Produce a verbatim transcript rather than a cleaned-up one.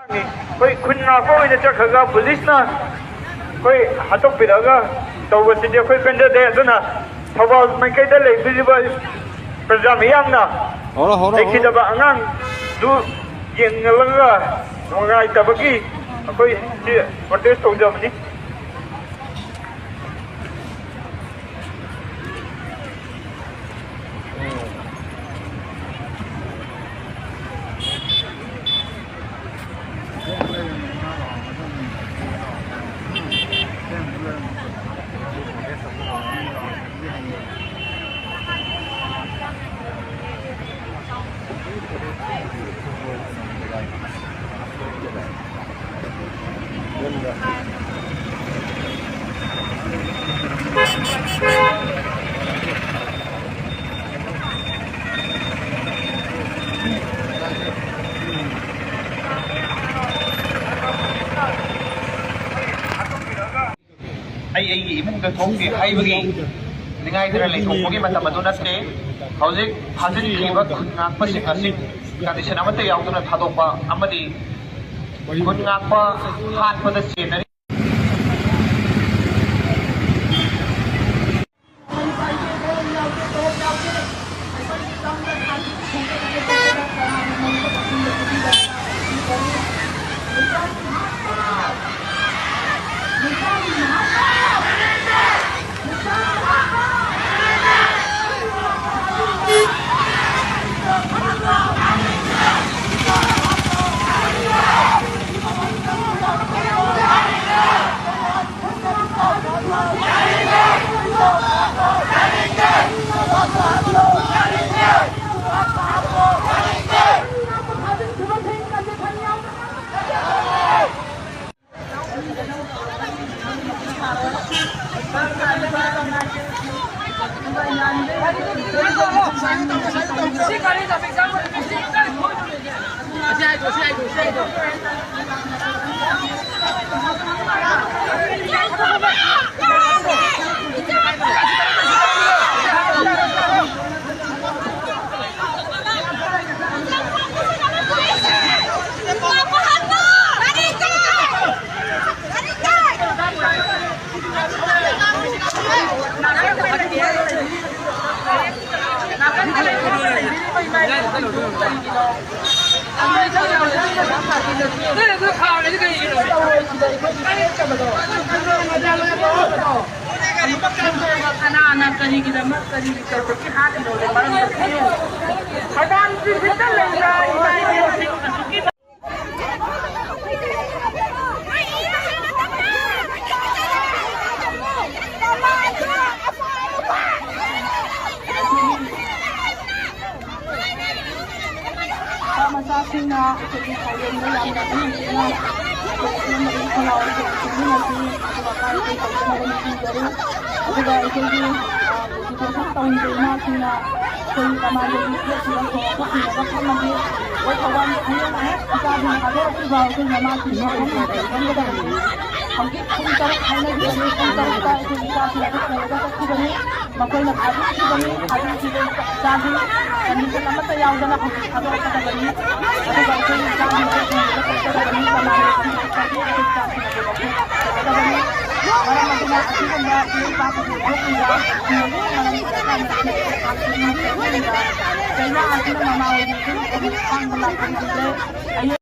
ꯑꯩꯈꯣꯏ ꯈꯨꯟ ꯉꯥꯛꯄ ꯑꯣꯏꯅ ꯆꯠꯈ꯭ꯔꯒ ꯄꯨꯂꯤꯁꯅ ꯑꯩꯈꯣꯏ ꯍꯥꯠꯇꯣꯛꯄꯤꯔꯛꯑꯒ ꯇꯧꯕꯁꯤꯗꯤ ꯑꯩꯈꯣꯏ ꯄꯦꯟꯖꯗꯦ꯫ ꯑꯗꯨꯅ ꯊꯧꯕꯥꯜ ꯃꯥꯏꯀꯩꯗ ꯂꯩꯕꯤꯔꯤꯕ ꯄ꯭ꯔꯖꯥ ꯃꯤꯌꯥꯝꯅ ꯍꯧꯔꯣ, ꯍꯧꯔꯣ, ꯍꯧꯔꯣ꯫ ꯂꯩꯈꯤꯗꯕ ꯑꯉꯥꯡꯗꯨ ꯌꯦꯡꯂꯒ ꯅꯨꯡꯉꯥꯏꯇꯕꯒꯤ ꯑꯩꯈꯣꯏ ꯁꯤ ꯄ꯭ꯔꯣꯇꯦꯁ ꯇꯧꯖꯕꯅꯤ꯫ ꯑꯩ ꯑꯩꯒꯤ ꯏꯃꯨꯡꯗ ꯊꯣꯛꯇꯦ ꯍꯥꯏꯕꯒꯤ ꯅꯤꯡꯉꯥꯏꯗꯅ ꯂꯩꯊꯣꯛꯄꯒꯤ ꯃꯇꯝ ꯑꯗꯨ ꯅꯠꯇꯦ꯫ ꯍꯧꯖꯤꯛ ꯐꯥꯖꯤꯟꯈꯤꯕ ꯈꯨꯟ ꯉꯥꯛꯄꯁꯤꯡ ꯑꯁꯤ ꯀꯟꯗꯤꯁꯟ ꯑꯃꯠꯇ ꯌꯥꯎꯗꯅ ꯊꯥꯗꯣꯛꯄ ꯑꯃꯗꯤ ꯈꯨꯟ ꯉꯥꯛꯄ ꯍꯥꯠꯄꯗ ꯆꯦꯟꯅꯔꯤ꯫ ꯀꯔꯤꯒꯤꯗꯃꯛ, ꯀꯔꯤꯒꯤ ꯇꯧꯕꯒꯤ ꯍꯥꯠꯂꯤꯅꯣ? ꯃꯔꯝꯗꯣ ꯈꯪꯉꯨ꯫ ꯊꯧꯕꯥꯜ ꯗꯤꯁꯇ꯭ꯔꯤꯛꯇ ꯂꯩꯕ ꯏꯃꯥ ꯏꯕꯦꯜꯁꯤꯡ ꯑꯁꯨꯛꯀꯤ ꯃꯆꯥꯁꯤꯡꯅ ꯑꯩꯈꯣꯏꯒꯤ ꯁꯥꯏꯔꯦꯟꯗ ꯌꯥꯝꯅ ꯏꯪ ꯏꯪꯅ ꯑꯩꯈꯣꯏꯒꯤ ꯏꯁꯩ ꯃꯔꯤ ꯈꯣꯡꯂꯥꯎ ꯁꯦꯡꯃꯤꯟꯅꯁꯤ꯫ ꯑꯗꯨꯒ ꯀꯥꯏ ꯀꯩ ꯇꯧꯗꯅꯕ ꯅꯤꯡꯁꯤꯡꯖꯔꯤ꯫ ꯑꯗꯨꯒ ꯑꯩꯈꯣꯏꯒꯤ, ꯑ, ꯃꯣꯇꯤꯚꯦꯁꯟ ꯇꯧꯔꯤꯕ ꯏꯃꯥꯁꯤꯡꯅ ꯑꯩꯈꯣꯏꯒꯤ ꯀꯃꯥꯟꯗꯣꯒꯤ ꯒꯦꯠꯁꯤꯗ ꯊꯣꯡ ꯑꯗꯨ ꯊꯤꯡꯉꯒ ꯐꯝꯃꯒꯦ꯫ ꯑꯩꯈꯣꯏ ꯊꯧꯕꯥꯜ ꯍꯌꯦꯡ ꯑꯃꯨꯛ ꯏꯆꯥꯁꯤꯡ ꯊꯥꯗꯣꯔꯛꯇ꯭ꯔꯤꯕ ꯑꯩꯈꯣꯏ ꯃꯃꯥꯁꯤꯡꯅ ꯑꯍꯨꯝ ꯆꯪꯒꯗꯕꯅꯤ꯫ ꯍꯧꯖꯤꯛ ꯄꯨꯡ ꯇꯔꯨꯛ ꯍꯥꯏꯅꯈꯤꯕꯅꯤ, ꯄꯨꯡ ꯇꯔꯨꯛꯇ ꯑꯩꯈꯣꯏ ꯏꯆꯥꯁꯤꯡ ꯑꯗꯨ ꯄꯨꯔꯒ ꯆꯠꯈꯤꯕꯅꯤ꯫ ꯃꯈꯣꯏꯅ ꯊꯥꯗꯣꯛꯈꯤꯕꯅꯤ꯫ ꯊꯥꯗꯣꯛꯈꯤꯕ ꯏꯆꯥꯁꯤꯡ ꯀꯟꯗꯤꯁꯟ ꯑꯃꯠꯇ ꯌꯥꯎꯗꯅ ꯍꯧꯖꯤꯛ ꯊꯥꯗꯣꯔꯛꯀꯗꯕꯅꯤ꯫ ꯑꯗꯨꯒ ꯑꯩꯈꯣꯏꯒꯤ ꯏꯆꯥꯁꯤꯡꯁꯦ ꯊꯤꯟꯕꯗ ꯆꯠꯀꯗꯕꯅꯤ꯫ ꯀꯅꯥꯅ ꯊꯤꯟꯕ ꯆꯠꯀꯅꯤ? ꯑꯩꯈꯣꯏ ꯏꯆꯥꯁꯤꯡ ꯑꯗꯨ ꯃꯈꯣꯏ ꯊꯤꯟꯒꯗꯕꯅꯤ꯫ ꯃꯔꯝ ꯑꯗꯨꯅ ꯑꯁꯤꯒꯨꯝꯕ ꯏꯔꯩꯄꯥꯛꯀꯤ ꯊꯣꯛꯂꯤꯕ ꯃꯔꯝ ꯑꯣꯏꯔꯀꯥꯟꯗ ꯆꯩꯅꯥ ꯑꯁꯤꯅ ꯃꯃꯥ ꯑꯣꯏꯕꯤ ꯑꯩꯈꯣꯏꯒꯤ ꯈꯥꯡꯕ ꯂꯥꯛꯄ ꯉꯝꯗ꯭ꯔꯦ꯫